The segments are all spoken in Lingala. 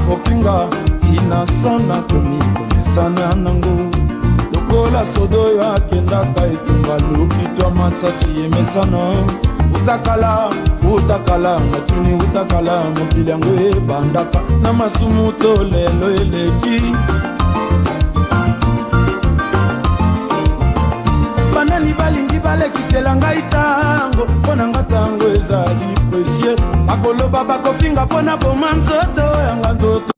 Bakofinga tina nakomi komesana nango. Lokola sodo oyo akendaka etumba lokitwa masasi emesana. Utakala utakala natuni utakala mokili yango ebandaka na masumu to lelo eleki. Banani balingi balekisela ngai ntango, mpo na nga ntango ezali précieux. Bakoloba bakofinga mpo na boma nzoto yanga nzoto.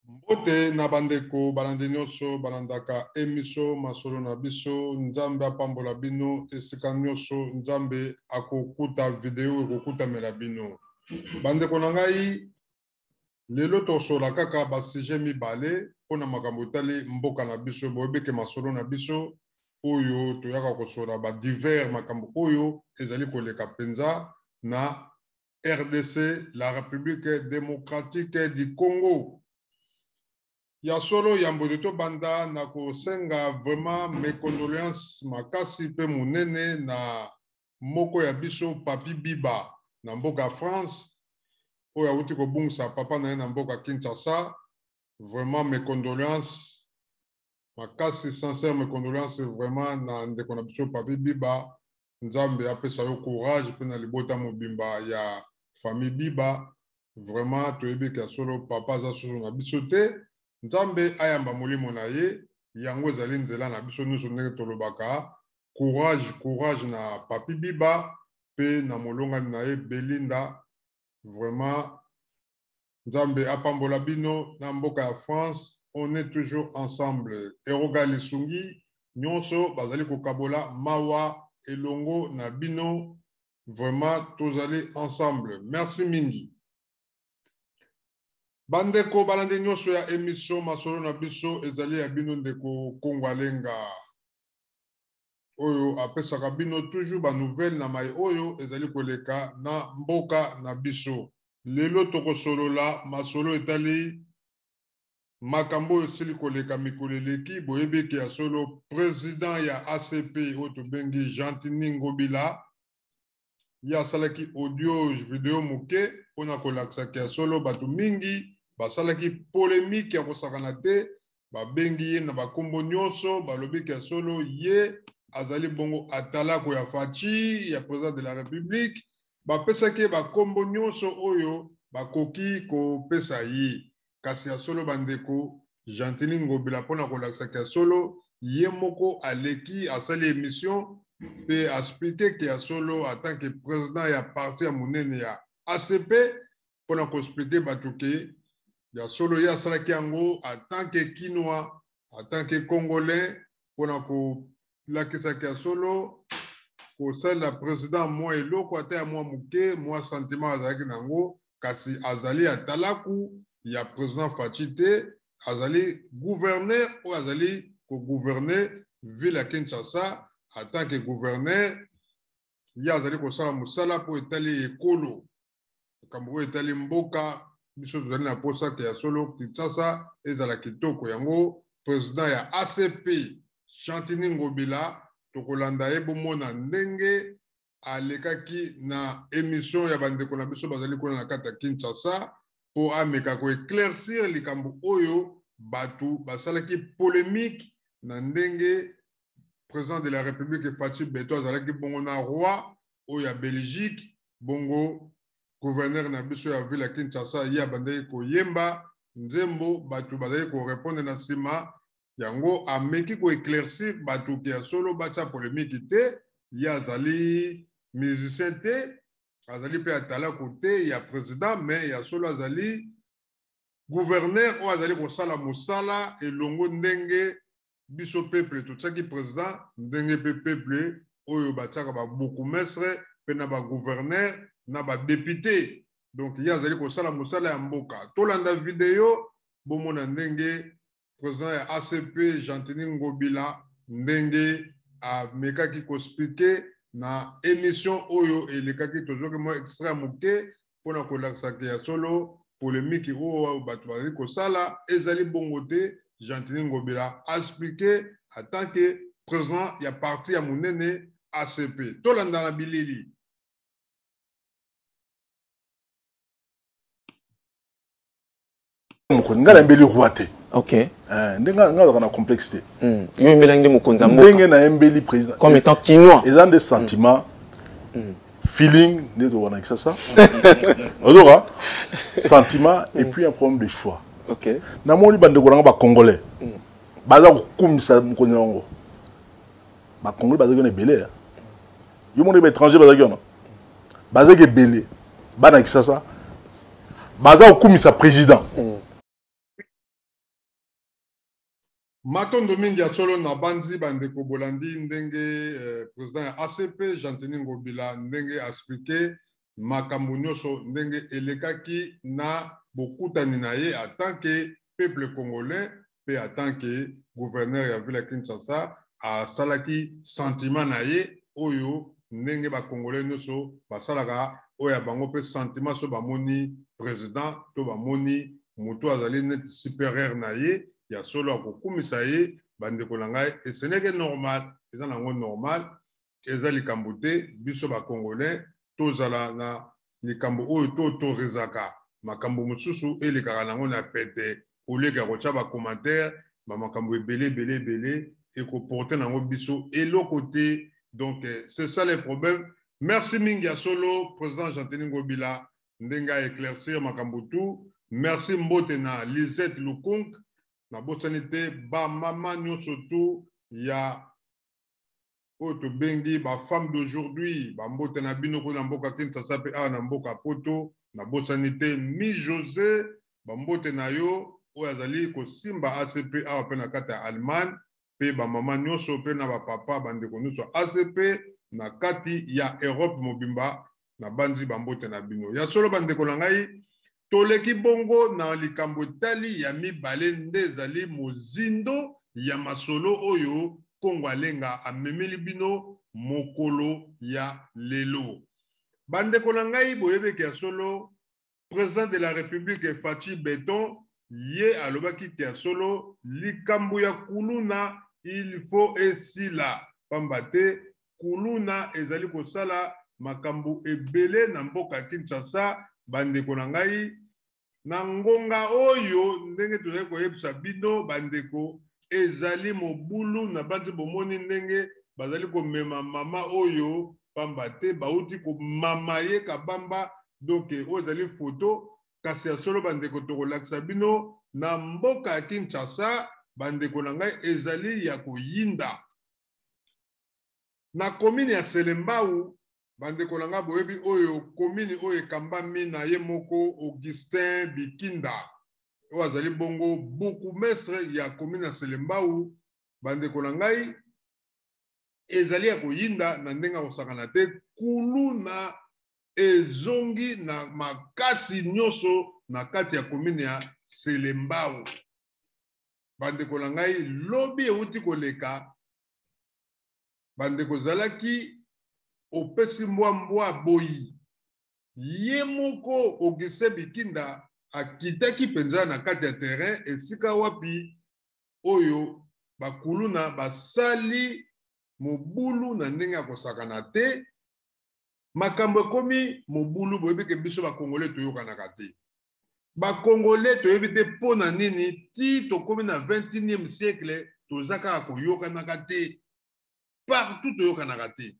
Mbote na bandeko balandi nyonso balandaka emission masolo na biso. Nzambe apambola bino esika nyonso. Nzambe akokuta video ekokutamela bino. Bandeko na ngai, lelo tosola kaka basujet mibale mpona makambo etali mboka na biso. Boyebi ke masolo na biso oyo toyaka kosola ba divers makambo oyo ezali koleka mpenza na RDC, la République démocratique du Congo. Ya solo yambo de tobanda na kosenga vraiment mes condoléances makasi pe monene na moko ya biso Papi Biba na mboka France oyo awuti kobungisa papa na ye na mboka Kinshasa. Vraiment mes condoléances makasi, sincère mes condoléances vraiment na ndeko na biso Papi Biba. Nzambe apesa yo courage pe na libota mobimba ya famille Biba. Vraiment toyebi ke solo papa aza susu na biso te. Nzambe ayamba molimo na ye, yango ezali nzela na biso nyonso ndenge tolobaka. Courage, courage na Papi Biba pe na molongani na ye Belinda. Vraiment Nzambe apambola bino na mboka ya France, on est toujours ensemble. Eroga Lisungi nyonso bazali kokabola mawa elongo na bino. Vraiment tozali ensemble. Merci mingi. Bandeko balandi nyonso ya émission masolo na biso ezali ya bino ndeko Kongwalenga oyo apesaka bino toujours ba nouvelle na mai oyo ezali koleka na mboka na biso. Lelo tokosolola masolo etali makambo oyo esili koleka mikolo eleki. Boyebi ke ya solo président ya ACP oyo tobengi Gentiny Ngobila ye asalaki audio video moke mpona kolakisa ke ya solo bato mingi basalaki polémique ya kosakana te, babengi ye na bakombo nyonso, balobi ke ya solo ye azali bongo atalako ya Fatshi ya président de la République. Bapesaki ye bakombo nyonso oyo bakoki kopesa ye. Kasi ya solo bandeko, Gentiny Ngobila mpona kolakisa ke ya solo ye moko aleki asali émission pe expliquer ke ya solo en tant que président ya parti ya monene ya ACP mpona koexpliquer bato ke ya solo ye asalaki yango en tant que Kinois, en tant que Congolais, mpona kolakisa ke ya solo kosalela président mwa eloko ata ya mwa moke, mwa sentiment azalaki nango, kasi azali atalaku ya président Fatshi te, azali gouverneur oyo azali kogouverner ville ya Kinshasa. En tant que gouverneur ye azali kosala mosala mpo etali ekolo, makambo oyo etali mboka. Biso tozali na posa ke ya solo Kinshasa ezala kitoko. Yango président ya ACP Gentiny Ngobila tokolanda ye bomona ndenge alekaki na émission ya bandeko na biso bazali kuna na kati ya Kinshasa mpo ameka koéclaircir likambo oyo bato basalaki polémique na ndenge président de la République Fatshi Beto azalaki bongo na roi oyo ya Belgique, bongo gouverneur na biso ya ville ya Kinshasa ye abandaki koyemba nzembo, bato bazalaki korépondre na nsima. Yango ameki koéclaircir bato ke ya solo batia polémique te, ye azali musicien te, azali mpe atalaku te ya président, mais ya solo azali gouverneur oyo azali kosala mosala elongo ndenge biso peuple totiaki président, ndenge mpe peuple oyo batiaka ba bourgmestre mpe na ba gouverneur na ba député. Donc ye azali kosala mosala ya mboka. Tolanda video bomona ndenge président ya ACP Gentiny Ngobila ndenge amekaki koexpliquer na émission oyo elekaki. Tozwaki mwa extrait moke mpona kolakisa ke ya solo polémique oyo bato bazali kosala ezali bongo te. Gentiny Ngobila expliqué en tant que président ya parti ya monene ACP. Tolanda na bilili. Mokonzi, ngai nayembeli roi te. Ok. Ndenge ngai azalaka na complexe te. Yo oyembelaki nde mokonzi ya mboka. Ndenge nayembeli président. Comme étant kinois. Eza nde sentiment. Feeling nde tokona Kinshasa. Ozoka sentiment et puis un problème de choix. Ok. Namoni bandeko na nga ba congolais. Baza kokumisa mokonzi na bango. Ba congolais bazalaki wana ebele. Yo moni ba étranger bazalaki wana. Bazalaki ebele. Bana Kinshasa baza kokumisa président. Matondo mingi ya solo na banzi bandeko bolandi ndenge président ya ACP Gentiny Ngobila ndenge expliqué makambo nyonso ndenge elekaki na bokutani na ye en tant que peuple congolais pe en tant que gouverneur ya ville ya Kinshasa. Asalaki sentiment na ye oyo ndenge ba congolais nyonso basalaka oyo ya bango pe sentiment so bamoni président to bamoni moto azali neti supérieur na ye ya solo akokumisa ye. Bandeko na ngai, et ce n'est que normal, eza nango normal, eza likambo te. Biso ba congolais tozala na likambo oyo toautorisaka makambo mosusu elekaka nango na pete, oleka kotia ba commentaire ba makambo ebele ebele ebele ekoporte nango biso eloko te. Donc c'est ça le problème. Merci mingi ya solo président Gentiny Ngobila ndenge a éclaircir makambo tout. Merci mbote na Lisette Lukunk, nabosani te ba mama nyonso tout ya oyo tobengi ba femme d'aujourd'hui, ba mbote na bino kuna mboka Kinshasa pe awa na mboka Poto. Nabosani te Mi José, ba mbote na yo oyo azali kosimba ACP awa pe na kati ya Allemagne, pe ba mama nyonso pe na ba papa bandeko nyonso ya ACP na kati ya Europe mobimba, na banzi ba mbote na bino. Ya solo bandeko na ngai, toleki bongo na likambo etali ya mibale nde ezali mozindo ya masolo oyo Kongo Alenga amemeli bino mokolo ya lelo. Bandeko na ngai, boyebeke ya solo président de la République Fatshi Béton ye alobaki ke ya solo likambo ya kuluna il faut esila, pamba te kuluna ezali kosala makambo ebele na mboka Kinshasa. Bandeko na ngai, na ngonga oyo ndenge tozali koyebisa bino bandeko, ezali mobulu na banzi. Bomoni ndenge bazali komema mama oyo, pamba te bauti komama ye kabamba. Donc oyo ezali photo, kasi ya solo bandeko tokolakisa bino na mboka ya Kinshasa. Bandeko na ngai, ezali ya koyinda na commune ya Selembao. Bandeko na ngai, boyebi oyo commune oyo ekambami na ye moko Augustin Bikinda oyo azali bongo bourgmestre ya commune ya Selembao. Bandeko na ngai, ezali ya koyinda na ndenge ya kosakana te. Kuluna ezongi na makasi nyonso na kati ya commune ya Selembao. Bandeko na ngai, lobi euti koleka, bandeko zalaki opesi mbwa mbwa boyi. Ye moko Augustin Bikinda akitaki mpenza na kati ya terrain esika wapi oyo bakuluna basali mobulu na ndenge ya kosakana te. Makambo ekomi mobulu, boyebi ke biso bakongole toyokanaka te. Bakongole toyebi te mpo na nini ti tokomi na 21e siècle toza kaka koyokanaka te. Partout toyokanaka te.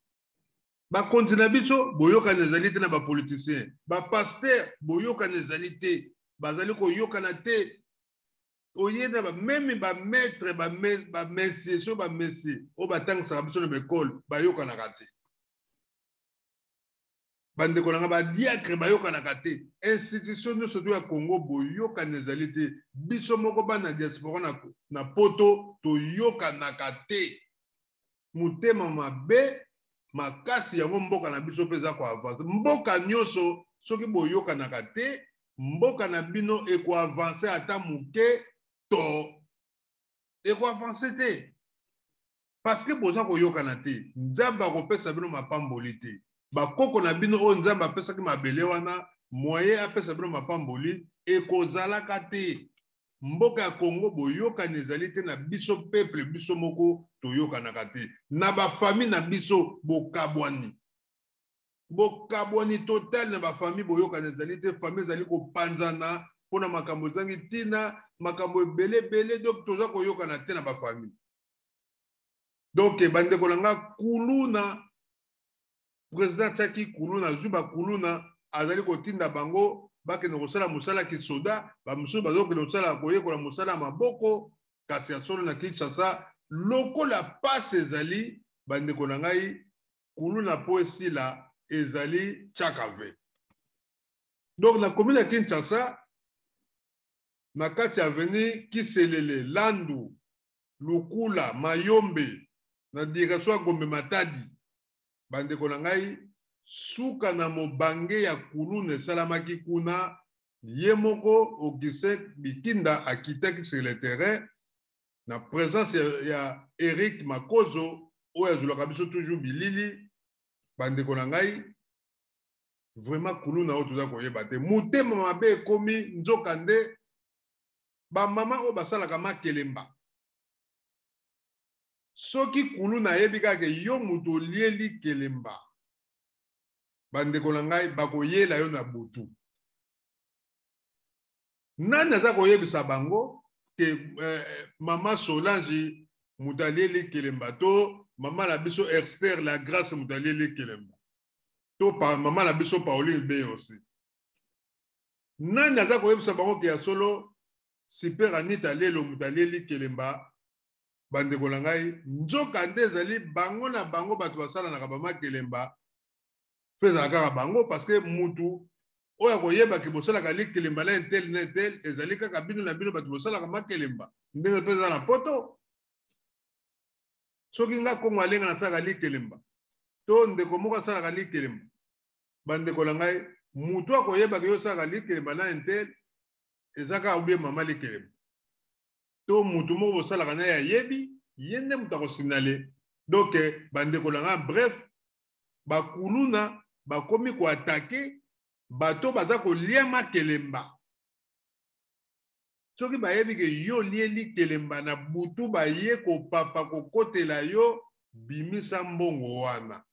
Bakonzi na biso boyokani ezali te na ba politiciens, ba pasteurs boyokani ezali te, bazali koyokana te. Oye na ba même ba maître, ba ba messieurs, so ba messieurs oyo batangisaka biso na ba école bayokanaka te. Bandeko na nga ba diacre bayokanaka te. Institution nyonso to ya Congo boyokani ezali te. Biso moko bana diaspora na poto toyokanaka te. Motema mabe makasi yango mboka na biso mpe eza koavancer. Mboka nyonso soki boyokanaka te, mboka na bino ekoavancer ata moke to ekoavancer te. Parce que boza koyokana te, Nzambe akopesa bino mapamboli te. Bakoko na bino oyo Nzambe apesaki mabele wana, moyen apesa bino mapamboli ekozalaka te. Mboka ya Congo boyokani ezali te na biso peuple, biso moko toyokanaka te. Na ba famille na biso bokabwani. Bokabwani total na ba famille boyokani ezali te, famille ezali kopanzana. mpo na makambo ezangi ntina, makambo ebele ebele. Donc toza koyokana te na bafamille. Donc bandeko na nga, kuluna, président atiaki kuluna, azwi bakuluna, azali kotinda bango bakende kosala mosala ya kisoda, bamosusu bazokende kosala koyekola mosala ya maboko. Kasi ya solo, na Kinshasa lokola pasi ezali, bandeko na ngai, kuluna mpo esila ezali tchakave. Donc na commune ya Kinshasa, na kati ya avenue Kiselele, Landu, Lukula, Mayombe, na direction ya Gombe Matadi, bandeko na ngai, suka na mobange ya kuluna esalamaki kuna. Ye moko Augustin Bikinda akitaki sur le terrain na présence ya Eric Makozo oyo azolaka biso toujours bilili. Bandeko na ngai, vraiment kuluna oyo toza koyeba te, motema mabe ekomi. Nzoka nde bamama oyo basalaka makelemba, soki kuluna ayebi kaka yo moto olieli kelemba, bandeko na ngai, bakoyela yo na butu. Nani aza koyebisa bango ke mama Solange moto alieli kelemba, to mama na biso Esther la Grâce moto alieli kelemba, to mama na biso Pauline Beyosi? Nani aza koyebisa bango ke ya solo Super Anita lelo moto alieli kelemba? Bandeko na ngai, nzoka nde ezali bango na bango bato basalanaka bamakelemba mpe ezala kaka bango, parce que mutu oyo akoyebaki bosalaka likelemba na un tel na un tel ezali kaka bino na bino bato bosalaka makelemba. Ndenge mpe eza na Poto, soki nga Kongo alenga nasalaka likelemba, to ndeko moko asalaka likelemba, bandeko na ngai, mutu akoyebaki yo osalaka likelemba na un tel eza kaka obie mama likelemba to mutu moko bosalaka na ye ayebi, ye nde moto akosinale. Donc bandeko na ngai, bref, bakuluna bakomi koattaquer bato baza kolia makelemba. Soki bayebi ke yo olieli kelemba, na butu baye kopapa, kokotela yo, bimisa mbongo wana.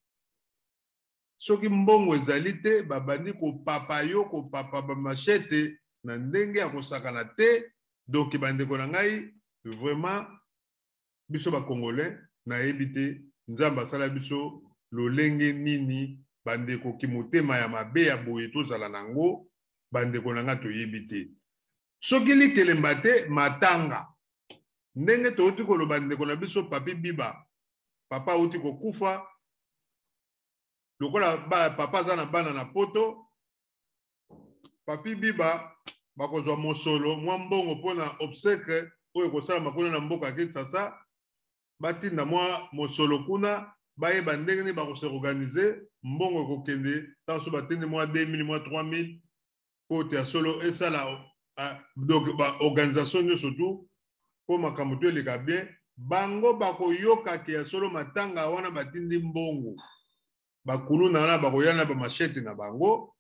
Soki mbongo ezali te, babandi kopapa yo, kopapa bamachette na ndenge ya kosakana te. Donc bandeko na ngai, vraiment biso bacongolais, nayebi te Nzambe asala biso lolenge nini. Bandeko, kimotema ya mabe ya boye tozala nango, bandeko na ngai, toyebi te. Soki likelemba te, matanga, ndenge touti koloba, ndeko na biso Papi Biba, papa auti kokufa. Lokola papa aza na bana na Poto, Papi Biba bakozwa mosolo, mwa mbongo mpona obsèque oyo ekosalama kuna na mboka ya Kinshasa. Batinda mwa mosolo kuna, bayeba ndenge nini bakose organiser. Mbongo ekokende ntango so batindi mwa 2000, mwa 3000, po te ya solo esala donc baorganisation nyonso tu mpo makambo to eleka bien. Bango bakoyokake ya solo matanga wana, batindi mbongo, bakuluna wana bakoya na bamachette na bango,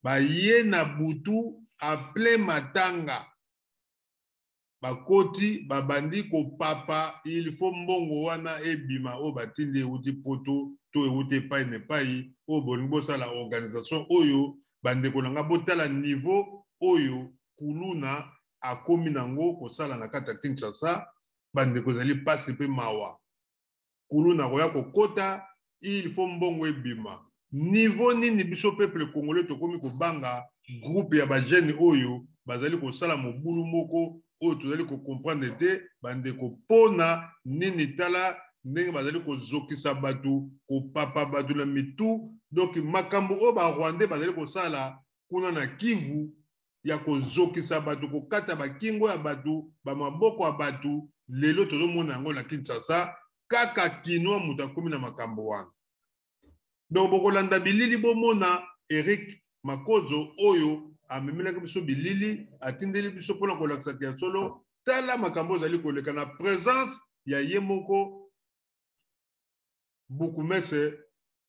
baye na butu apres matanga, bakoti, babandi kopapa. Il faut mbongo wana ebima oyo batindi, euti Poto to euti epai na epai oyo bolingi bosala organisation oyo. Bandeko na nga, botala niveau oyo kuluna akomi nango kosala na kati ya Kinshasa. Bandeko, ezali mpasi mpe mawa. Kuluna koya kokota, il faut mbongo ebima. Niveau nini biso peuple congolais tokomi kobanga groupe ya bajeune oyo bazali kosala mobulu moko oyo tozali kocomprendre te? Bandeko, mpona nini? Tala ndenge bazali kozokisa bato, kopapa bato na mitu. Donc makambo oyo barwandais bazali kosala kuna na Kivu ya kozokisa bato, kokata bakingo ya bato, bamaboko ya bato, lelo tozomona yango na Kinshasa. Kaka Kinois moto akomi na makambo wana. Donc bokolanda bilili, bomona Eric Makozo oyo amemelaki biso bilili, atindeli biso mpona kolakisaka ya solo. Tala makambo ozali koleka na présence ya ye moko bourgmestre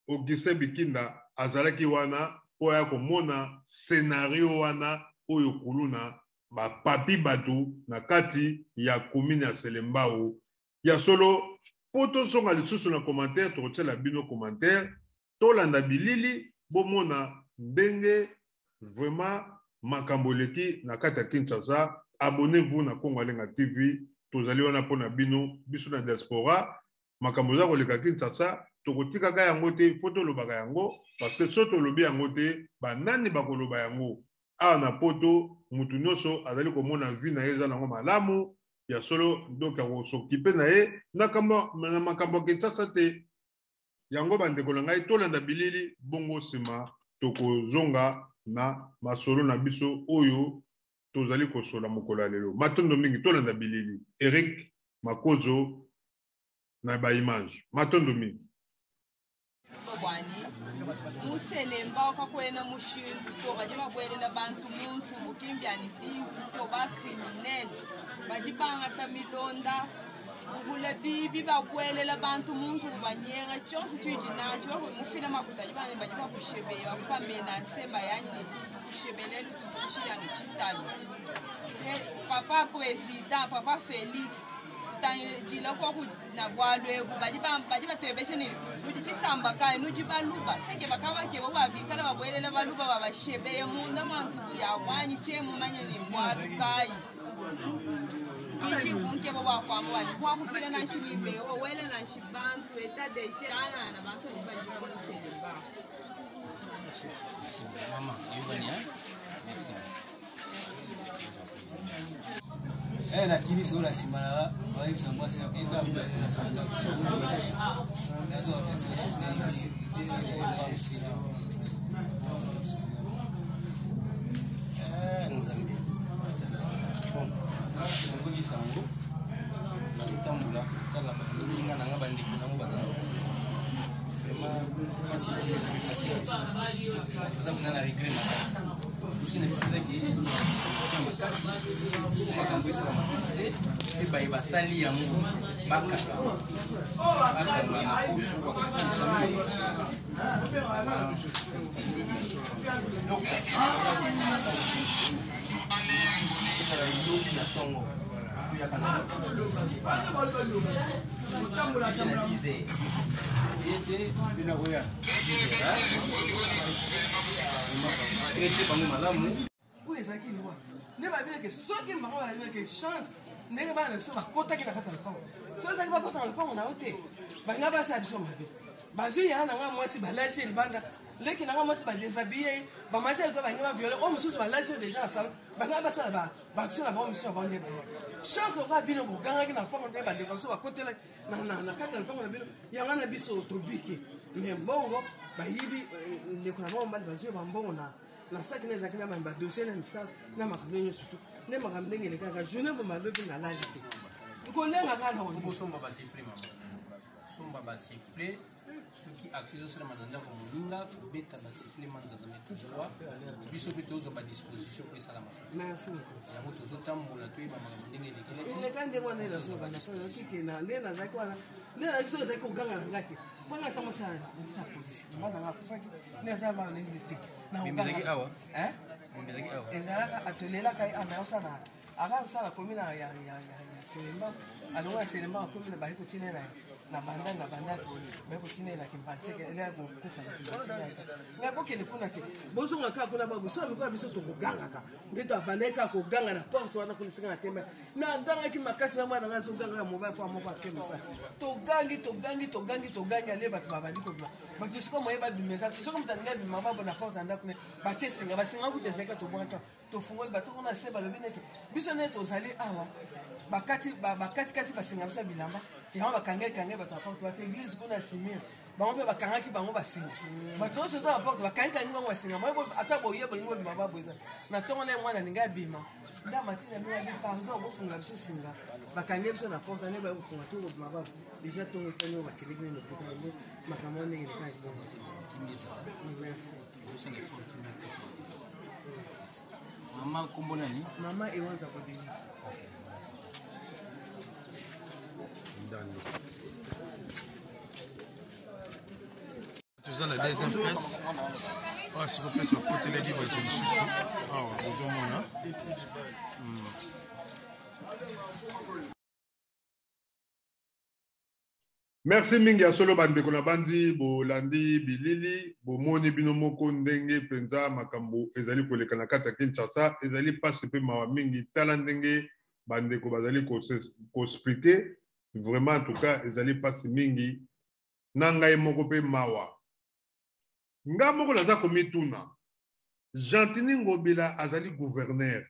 Augustin Bikinda azalaki wana mpo aya komona scénario wana oyo kuluna bapapi bato na kati ya commune ya Selembao. Ya solo, mpo tozonga lisusu na commentaire, tokotiela bino commentaire. Tolanda bilili, bomona ndenge vraiment. Makambo eleki na kati ya Kinshasa. Abonnez-vous na Congo Alenga TV. Tozali wana mpo na bino, biso na diaspora. Makambo eza koleka Kinshasa, tokotikaka yango te, faut tolobaka yango, parce que soki tolobi yango te, banani bakoloba yango? Awa na poto, mutu nyonso azali komona vie na ye eza nango malamu, ya solo, donc akosokipe na ye na makambo ya Kinshasa te. Yango bandeko na ngai, tolanda bilili bongo nsima tokozonga na masolo na biso oyo tozali kosola mokolo ya lelo. Matondo mingi, tolanda bilili. Eric Makozo na ba image. Matondo mingi. Bwani muselemba wakakwena mushindu to badi babwelela bantu mu nzubu kimbiani bivu to ba criminel badi bangata milonda bubula bibi babwelela bantu mu nzubu banyenga tshionso tshidi natshi bakumufila makuta adi bana badi bakushebeya bakubamenase bayanyi ne kushebelelu tukushiyanu tshitalu papa president papa Felix tangila koku na bwalu ebu badi badi batwebeje ne nudi tshisamba kayi nudi baluba seke bakabakeba babikala babwelela baluba babashebeye munda mwa nzubu ya bwanyi tye mumanye ne bwalu kayi kichivunkebo bwakwamba badi bwakufila nanshi bimbeyo wela nanshi bantu eta deshe anana bantu badi ba Maman, yogani, hein? Merci. Eh, nakimi sikoyo na nsima na bayebisa mwasi nzambe nakoki sango nazotambola kotala baninga na nga bandeko nango baza na problème vraiment mpasi na bino ezali mpasi na biso toza mpenza na regret makasi souci na biso ezaki tozala disposition makasi po makambo esala mosusu te mpe baye basali yango bakanga bakanga ezala lobi na ntongo toyaka na 10 heures ye te 10 heures traite bango malamu oyo ezalaki liwa nde babinake soki bango babinake chance ndenge bana na biso bakotaki na kati ya lopango soki ezalaki bakota na lopango na yo te balinga basala biso mabe bazwi yaya na ngai mwasi balasi ye libanda leki na ngai mwasi badeshabille ye bamasi ya likoya balingi baviole oyo mosusu balasi ye deja na salon balinga basala baaction na bango mosusu na bango nde baya chance lokola bino bogangaki na lopango nde bandeko biso bakotelaki na kati ya lopango na bino yango na biso tobiki me mbongo bayibi ndeko na bango mobali bazwi bambongo na na saki na ezalaki na badossier na misala na makambo nyonso tu nde makambo ndenge elekaka journée boma lobi nalali te kolenga kaka na kosomba basifle mama somba basifle soki action ezosalama na ndako moninga kobeta basifle manzanza mais toutefois biso mpe tozwa badisposition mpo esalama yango tozotambola toyeba makambo ndenge elekeleka ndenge wana nazoba nasoki nde nazalaki wana nde nazalaki soki ezalaki koganga na ngai te mpo nga sango sa position nga nanga akufaki nde aza bana ndenge te ezalaka atolelaka ye ana osala aka kosala komi na ya selemba alongo ya selemba akomi na baye kotina na na bandal na bandal baye kotina ye na kimbanseke ele kokufa na kimbanseke ngai bokende kuna te bozonga kaka kuna bago so mikoya biso tokogangaka nde to abandaki kaka koganga na porte wana kuna esika na tembe nagangaki makasi ma mwana ngai azoganga ya mobali mpo moko ake mosala togangi togangi togangi togangi ale bato babandi kobima bato sikoyo moye babima eza te soki moto alingi abima babo na porte ya ndako ne batie singa basinga kuta ezalaki tobwaka tofungoli bato kuna se balobi nete biso nde tozali awa bakati bakatikati basinga biso ya bilamba yango bakangaki kangai bato ya porte bato eglise kuna simir bango mpe bakangaki bango basinga bato nyonso to na porte bakangi kangi bango basinga ata boye bolingi bobima babo eza na ntongo na ye mwana alingi abima nda matina bino abi pardon bofungola biso singa bakangi biso na porte nde baye kofunga to kobima babo deja ntongo etani oyo bakendeki nde lokota yango makambo wana ndenge elekaki bongo. Merci. Mama nkombo nani? Mama Ewanza Bodeli. Toza na deuxième place oyo siko place bakotelaki bato lisusu awa bozomona. Merci mingi ya solo bandeko na bandi bolandi bilili bomoni bino moko ndenge mpenza makambo ezali koleka na kati ya Kinshasa ezali mpasi mpe mawa mingi tala ndenge bandeko bazali koexplike vraiment en tout cas ezali mpasi mingi na ngai moko mpe mawa Nga moko naza komituna, Gentiny Ngobila azali gouverneur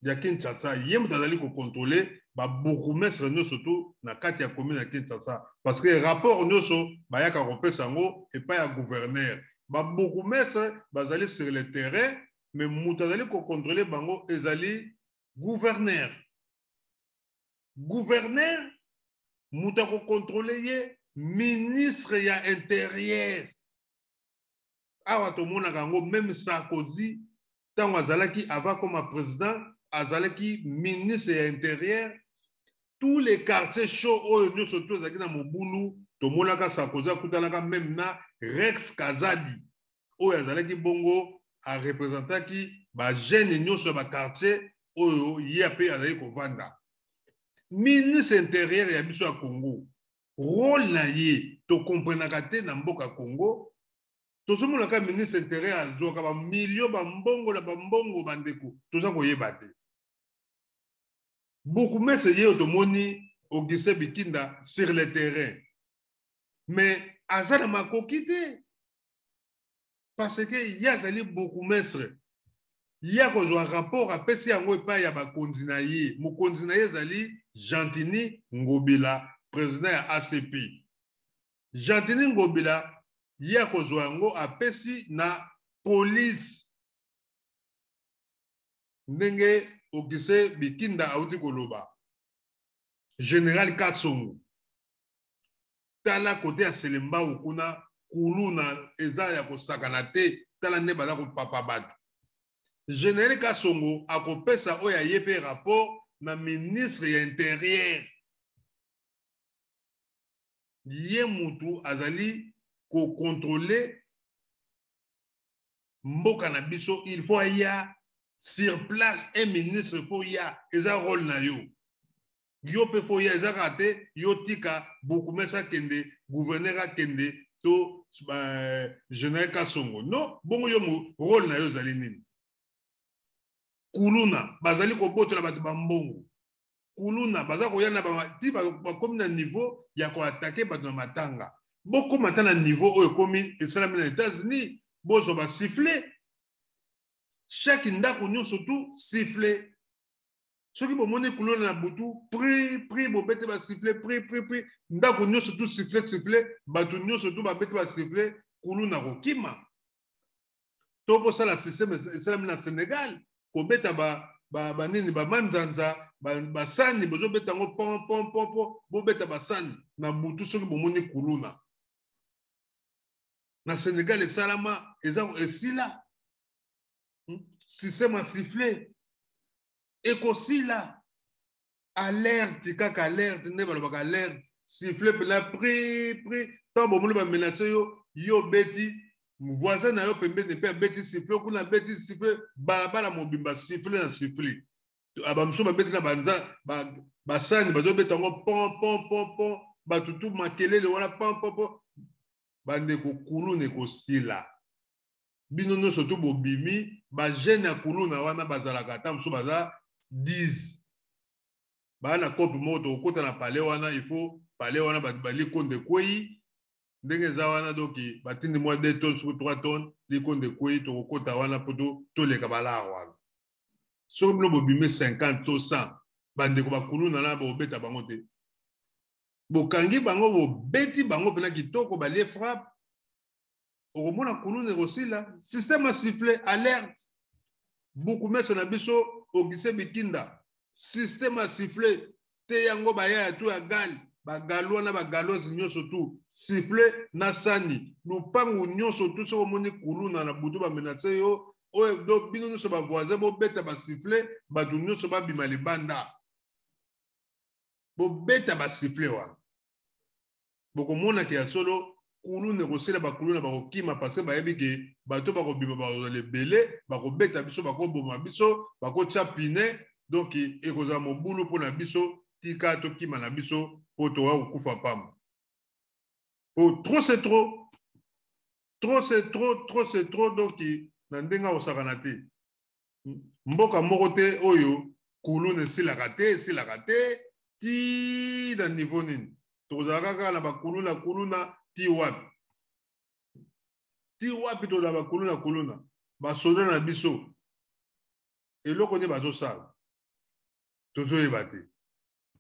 ya Kinshasa, ye moto azali ko controler ba bourgmestres nioso tout na kati ya commune ya Kinshasa, parce que rapport nioso bayaka kopesa yango epai ya gouverneur. Ba bourgmestres bazali sur le terrain, mais moto azali ko controler bango ezali gouverneur. Gouverneur moto akokontrole ye ministre ya interieur. Awa tomonaka yango meme Sarkozy ntango azalaki avant akoma président azalaki ministre ya interieur tous les quartiers chauds oyo nyonso to ezalaki na mobulu tomonaka Sarkozy akutanaka meme na Rex Kazadi oyo azalaki bongo arepresentaki bajeune nyonso ya baquartier oyo ye mpe azali kovanda. Ministre interieur ya biso ya Congo, role na ye tokomprenaka te na mboka Congo. Tozomona kaka ministre interieur azwaka bamilio bambongo na bambongo, bandeko toza koyeba te. Bourgmestre ye oyo tomoni Augustin Bikinda sur le terrain, mais aza na makoki te parce que ye azali bourgmestre, ye akozwa rapport apesi yango epai ya bakonzi na ye. Mokonzi na ye ezali Gentiny Ngobila, président ya ACP. Gentiny Ngobila ye akozwa yango apesi na police, ndenge Augustin Bikinda auti koloba. Général Kasongo, tala kote ya Selembao kuna kuluna eza ya kosakana te, tala nde baza kopapa bato. General Kasongo akopesa oyo aye mpe rapport na ministre ya interieur, ye mutu azali kokontrole mboka na biso. Il faut aya sur place, un ministre faut ya, eza rôle na yo. Yo mpe fo ya, eza kaka te yo tika bourgmestre akende, gouverneur akende to général Kasongo. Non, bongo yo rôle na yo ezali nini? Kuluna bazali kobotola bato bambongo, kuluna baza koya na ti bakomi na niveau ya koatake bato na matanga. Bokoma ata na niveau oyo ekomi esalami na États-Unis, bozwa ba sifflet chaque ndako nyonso tu sifflet. Soki bomoni kuluna na butu, pri pri bobete ba sifflet, pri pri pri, ndako nyonso tu sifflet sifflet, bato nyonso tu babete ba sifflet, kuluna kokima. To bosala système esalami na Sénégal, kobeta ba ba banini ba manzanza basani, bozobeta yango pon pon pon pon, bobeta basani na butu soki bomoni kuluna. Na Sénégal esalama, eza esila. Système ya sifflet ekosila. Alerte kaka alerte, nde balobaka alerte, sifflet mpena pri pri. Ntango bomoni bamenase yo, yo obeti voisin na yo pembeni mpe abeti sifflet kuna, abeti sifflet balabala mobimba, sifflet na sifflet. Bamosusu babeti na banza basani, bazobeta yango pon pon pon pon, bato tu makelele wana pon pon pon. Bandeko, kuluna ekosila. Bino nyonso tu bobimi ba jeune ya kuluna wana bazalaka ata mosusu baza 10 baa na cope moko, tokokota na palais wana, il faut palais wana balikonde ekwei ndenge eza wana, donc batindi mwa 2 tonnes soki 3 tonnes, likonde ekwei, tokokota wana mpo toleka balar wana. Soki bino bobimi 50 to 100 bandeko bakuluna na bobeta bango te, bokangi bango, bobeti bango mpena kitoko, balie frappe, okomona kuluna ekosila. Système ya sifflet alerte, bukumese na biso Augustin Bikinda, système ya sifflet te yango bayaya tu ya gal, bagalois na bagaloise nyonso tu sifflet na sani lupangu nyonso tu. Soki omoni kuluna na butu bamenase yo, oyo do bino nyonso bavoisin bobeta basifflet, bato nyonso babima libanda, bobeta basifflet wana, bokomona ke ya solo kuluna ekosila. Bakuluna bakokima parce que bayebi ke bato bakobima bakozala ebele, bakobeta biso, bakoboma biso, bakotia pine, donc ekozala mobulu mpona biso. Tika tokima na biso mpo tokoka kokufa pamba. Po trop c'est trop. Trop c'est trop, trop c'est trop donc na ndenge akosakana te. Mboka moko te oyo kuluna esilaka te, esilaka te ti na niveau nini. Tokozala kaka na bakuluna kuluna ti wapi? Ti wapi tozala bakuluna kuluna? Basoda na biso eloko nde bazosala tozoyeba te.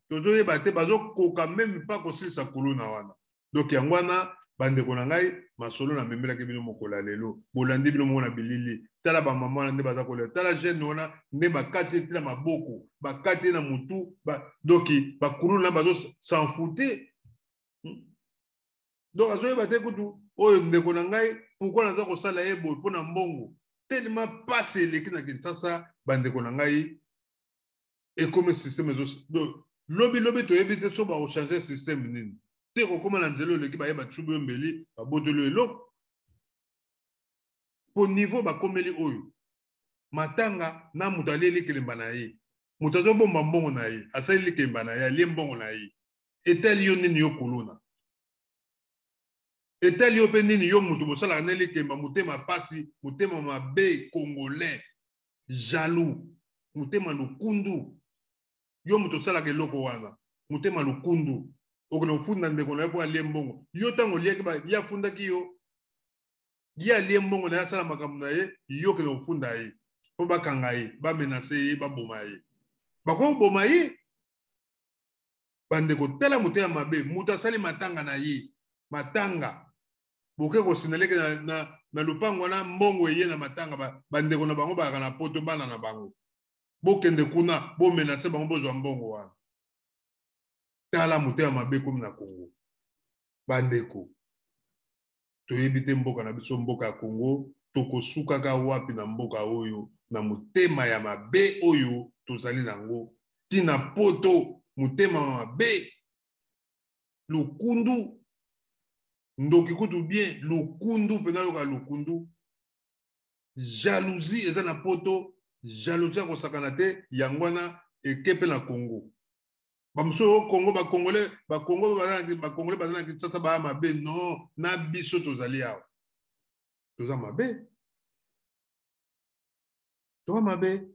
Tozoyeba te, bazokoka meme pas kosilisa kuluna wana. Donc yango wana bandeko na ngai, masolo namemelaki bino mokolo ya lelo, bolandi bino moko na bilili. Tala ba mama wana nde baza kolela, tala jeune wana nde bakati ye na maboko, bakati ye na mutu, donc bakuluna bazo s'en foutre. Donc azoyeba te kutu oyo ndeko na ngai pourquoi naza kosala ye boye mpo na mbongo. Tellement pasi eleki na Kinshasa, bandeko na ngai, ekomi système ezo donc lobi lobi toyebi te so bako changer système nini te, kokoma na nzela oleki baye bacubi yo mbeli babotoli yo eloko po niveau bakomeli oyo matanga na moto alie likelemba na ye, moto azobomba mbongo na ye asali likelemba na ye alie mbongo na ye, etali yo nini yo kuluna, etali yo mpe nini yo moto bosalaka na likemba, motema pasi, motema mabe, congolais jaloux, motema lokundu, yo moto osalaka eloko wana, motema lokundu, okende kofunda ndeko na yo mpo alie mbongo. Yo ntango oliaki ye afundaki yo, ye alie mbongo na ye asala makambo na ye, yo okende kofunda ye mpo bakanga ye, bamenase ye, baboma ye. Bakoki koboma ye. Bandeko, tala motema mabe, moto asali matanga na ye, matanga boke kosinaleke na lopango wana, mbongo eye na matanga, bandeko na bango bayaka na poto, bana na bango, bokende kuna bomenase bango, bozwa mbongo wana. Tala motema mabe komi na Congo. Bandeko, toyebi te mboka na biso, mboka ya Congo, tokosukaka wapi na mboka oyo, na motema ya mabe oyo tozali nango tina poto, motema mabe, lokundu, ndoki kutu bien, lokundu mpenza, yoka lokundu, jalousie eza na poto, jalousie ya kosakana te, yango wana eke mpe na Congo. Bamosusu oyo Congo, ba Congolais, ba Congo baza na, ba Congolais baza na Kinshasa baya mabe, non, na biso tozali awa, toza mabe, toza mabe.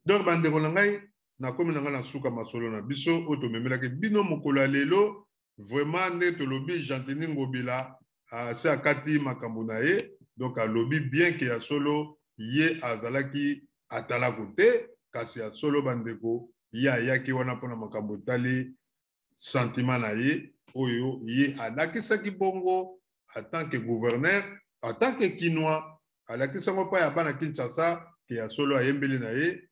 Donc bandeko na ngai, nakomi na ngai na suka masolo na biso oyo tomemelaki bino mokolo ya lelo. Vraiment nde tolobi Gentiny Ngobila se akati makambo na ye, donc alobi bien ke ya solo ye azalaki atalaku te, kasi ya solo bandeko ye ayaki wana mpona makambo etali sentiment na ye oyo ye alakisaki bongo en tant que gouverneur, en tant que Kinois, alakisi yango mpa ya bana Kinshasa ke ya solo ayembeli na ye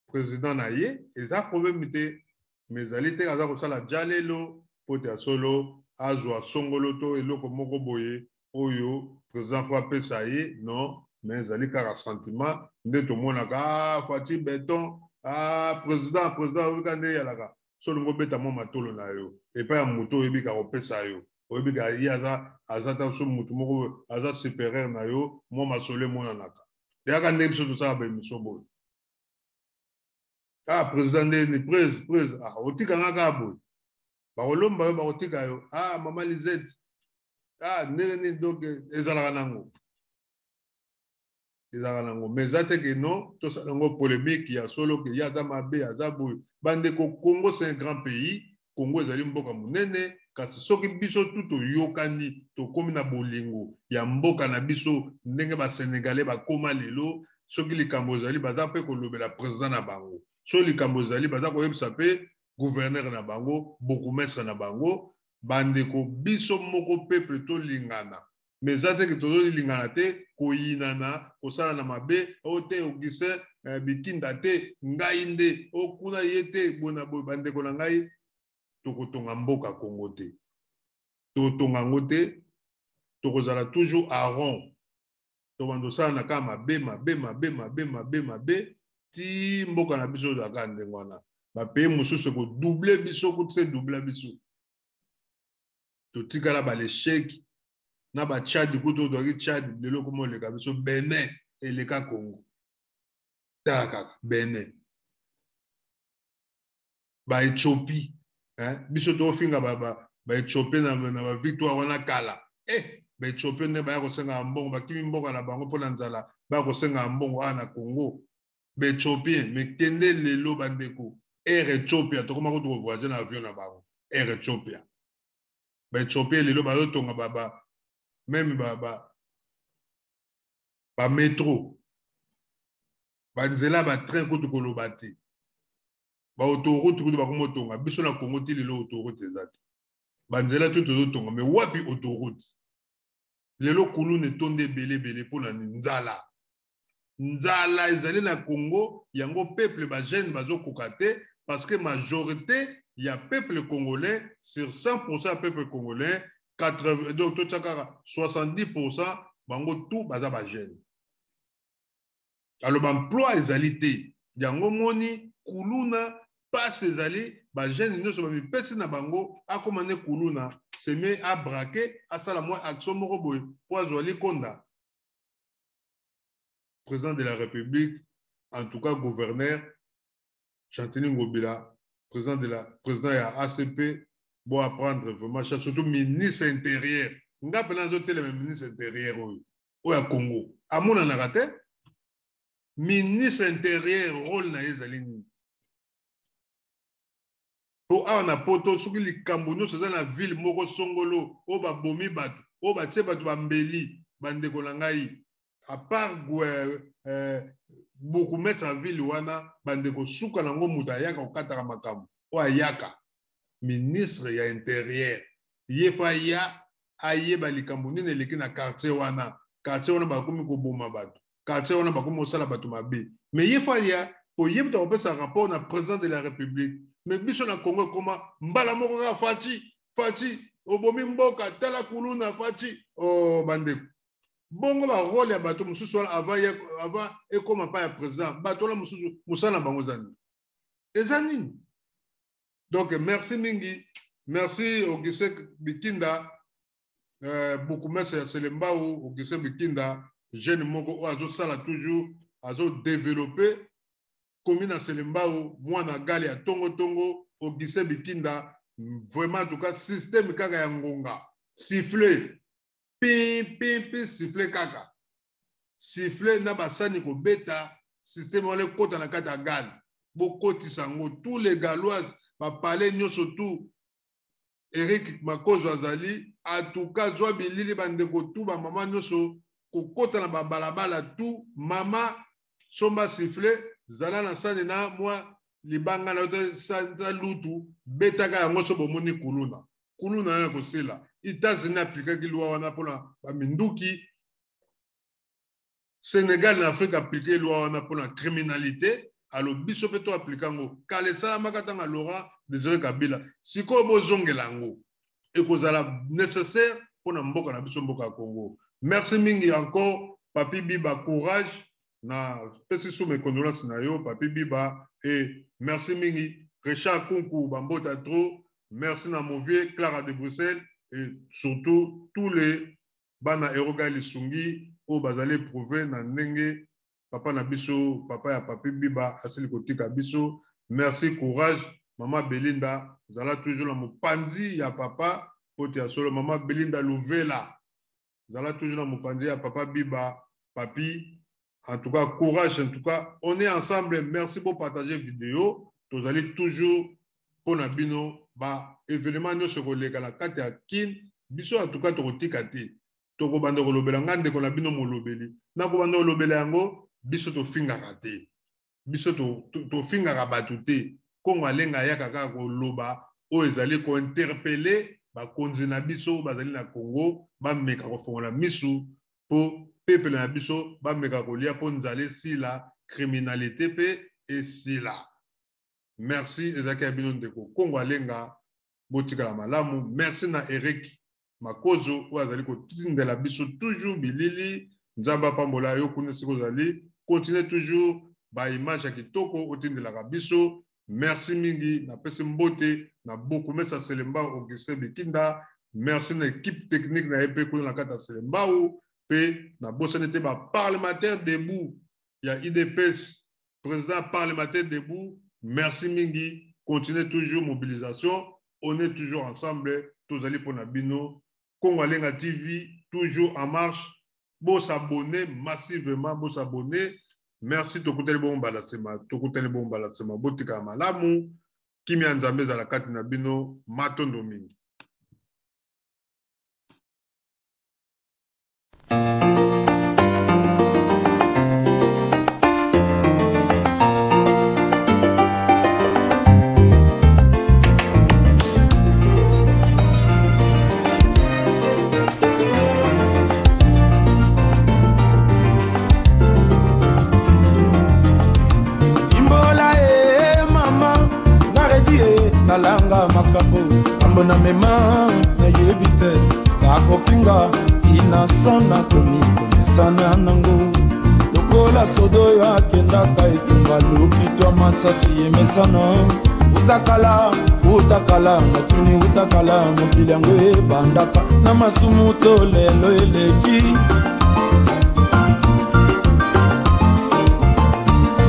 président na ye, eza problème te, mais ezali te aza kosala jalelo po te ya solo azwa songolo to eloko moko boye oyo président fo apesa ye, non, mais ezali kaka sentiment nde tomonaka, ah, Fatshi béton, ah, président, président oyebika nde eyalaka so olingi obeta mwa matolo na yo epai ya moto oyebi kaka kopesa yo, oyebi kaka ye aza ta so moto moko aza supérieur na yo, mwa masolo emonanaka eyaka nde biso tosala ba émission boye. Ah, président nde ni prese prese, ah, otika nga kaka boye, bakolomba yo, bakotika yo, ah, mama Lisette, ah, ndenge nini, donc ezalaka nango, ezalaka nango, mais eza te ke non tosala yango polémique ya solo ke ye aza mabe, aza boye. Bandeko, Congo c'est un grand pays, Congo ezali mboka monene, kasi soki biso tu toyokani, tokomi na bolingo ya mboka na biso ndenge ba Sénégalais bakoma lelo, soki likambo ezali baza mpe kolobela président na bango, soki likambo ezali baza koyebisa mpe gouverneur na bango, bourgmestre na bango. Bandeko, biso moko peuple tolingana, mais eza te ke tozolingana te, koyinana, kosala na mabe, oyo te Augustin Bikinda te, ngai nde oyo kuna ye te, boye na boye. Bandeko na ngai, tokotonga mboka Congo te, tokotonga yango te, tokozala toujours à rond, tobanda kosala na kaka mabe mabe mabe mabe mabe mabe ti mboka na biso ezalaka ndenge wana. Bapays mosusu ekodouble biso, kutu se double biso, totikala balesheki na bachad, kutu oyo tozalaki Tchad, lelo okoma oleka biso. Benin eleka Congo, tala kaka Benin, baethiopie, biso tofinga Baethiopien na bavictoire wana kala. Eh, baethiopien nde baya kosengaka mbongo, bakimi mboka na bango mpo na nzala, baya kosengaka mbongo awa na Congo. Baethiopien, me kende lelo bandeko, Air Ethiopia, tokoma kutu kovoyage na avion na bango, Air Ethiopia. Baethiopien lelo bazotonga ba, ba, meme ba, ba, ba metro, banzela batrain kutu koloba te, baautoroute kutu bakoma otonga. Biso na Congo ti lelo autoroute eza te, banzela tu tozotonga, me wapi autoroute? Lelo kuluna etondi ebele ebele mpo na nzala. Nzala ezali na Congo, yango peuple bajeune bazokoka te, parce que majorité ya peuple congolais, sur 100% ya peuple congolais, 80, donc totya kaka 70%, bango tout baza bajeune. Alors baemploi ezali te, yango moni kuluna passe ezali, bajeune nyonso bamipesi na bango akóma nde kuluna, seme abrake, asala mwa action moko boye mpo azwa likonda. Président de la République, en tout cas gouverneur Chantini Ngobila, président de la président ya ACP, bo apprendre vraiment, surtout ministre intérieur. Nga pena azotelema ministre intérieur oyo oyo ya Congo amonanaka te. Ministre intérieur rôle na ye ezali nini? Po awa na poto, soki likambo nyonso eza na ville moko songolo, oyo babomi bato, oyo batie bato bambeli, bandeko na ngai, à part bourgmestre ya ville wana, bandeko, suka nango moto ayaka kokataka makambo oyo ayaka ministre ya intérieur. Ye fa ya ayeba likambo nini eleki na quartier wana. Quartier wana bakomi koboma bato, quartier wana bakomi kosala bato mabe, mais ye fa ya po ye moto akopesa rapport na président de la République. Mais biso na Congo ekoma mbala moko kaka Fatshi, Fatshi obomi mboka, tala kuluna, Fatshi o bandeko. Bongo barole ya bato mosusu wana avant ekóma pa ya président, bato wana mosusu mosala na bango eza nini? Eza nini? Donc merci mingi, merci Augustin Bikinda, bourgmestre ya Selembao. Augustin Bikinda, jeune moko oyo azosala toujours, azodéveloppe commune ya Selembao, mwana gale ya tongotongo. Augustin Bikinda, vraiment, en tout cas système kaka ya ngonga, siffle pim pim pim, siffle kaka siffle na basani kobeta, système wana ekɔta na kati ya gale. Bokotisa yango tous les Galoises, bapale nyonso tout. Eric Makozo azali, en tout cas zwa bilili, bandeko tu, bamama nyonso kokɔta na babalabala tu, mama somba siffle, zala na sani na mwa libanga na yo te, santa lutu, betaka yango so bomoni kuluna. Kuluna wana kosila. États-Unis aplikaki loi wana mpona baminduki, Sénégal na Afrique aplike loi wana mpona criminalité. Alo biso mpe to aplike yango. Kala esalamaka ntango Laurent Désiré Kabila, sikoyo bozongela yango, ekozala nécessaire mpona mboka na biso, mboka ya Congo. Merci mingi encore Papi Biba, courage na pesi su mes condoléances na yo Papi Biba. Et merci mingi Richard Kunku, bambota trop. Merci na mon vieux Clara de Bruxelles et surtout tous les bana Eroga Lisungi oyo bazali éprouvé na ndenge papa na biso, papa ya Papi Biba asili kotika biso. Merci, courage mama Belinda, zala toujours na mopanzi ya papa po te ya solo. Mama Belinda Luvela, zala toujours na mopanzi ya papa Biba, Papi. En tout cas courage, en tout cas on est ensemble. Merci pour partager vidéo, tozali toujours mpona bino. Ba événement nyonso ekoleka na kati ya Kine, biso en tout cas tokotika te, tokobanda kolobela. Nga ndeko na bino molobeli, nakobanda kolobela yango. Biso tofingaka te, biso tofingaka bato te. Kongo Alenga ayaka kaka koloba oyo ezali kointerpeller bakonzi na biso bazali na Congo, bameka kofongola misu mpo peuple na biso bameka kolia, mpo nzala esila, criminalité mpe esila. Merci, ezalaki ya bino ndeko Kongo Alenga, botikala malamu. Merci na Eric Makozo oyo azali kotindela biso toujours bilili. Nzambe apambola yo kuna esika ozali, continue toujours baimage ya kitoko otindelaka biso. Merci mingi, napesi mbote na bourgmestre Selembao Augustin Bikinda. Merci na équipe technique na ye mpe kuna na kati ya Selembao. Mpe nabosani te baparlementaire debout ya UDPS, président parlementaire debout, merci mingi, continue toujours mobilisation, on est toujours ensemble. Tozali pona bino. Kongo Alenga TV, toujours en marche. Bo s'abonner massivement, bo s'abonner. Merci tokutani bongo mbala sima, tokutani bongo mbala sima. Botika malamu. Kimia Nzambe ezala kati na bino. Matondo mingi. Imbola e mama naredi e nalanga makambo kambo na mema nayebi te nakofinga tina nakomi komesana nango lokola sodo oyo akendaka etumba lokitwa masasi emesana utakala utakala natuni utakala mokili yango ebandaka na masumu to lelo eleki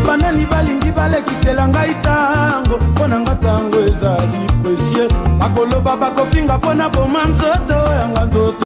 banani balingi balekisela ngai ntango mpo na nga ntango ezali presie bakoloba bakofinga mpo na boma nzoto yanga nzoto.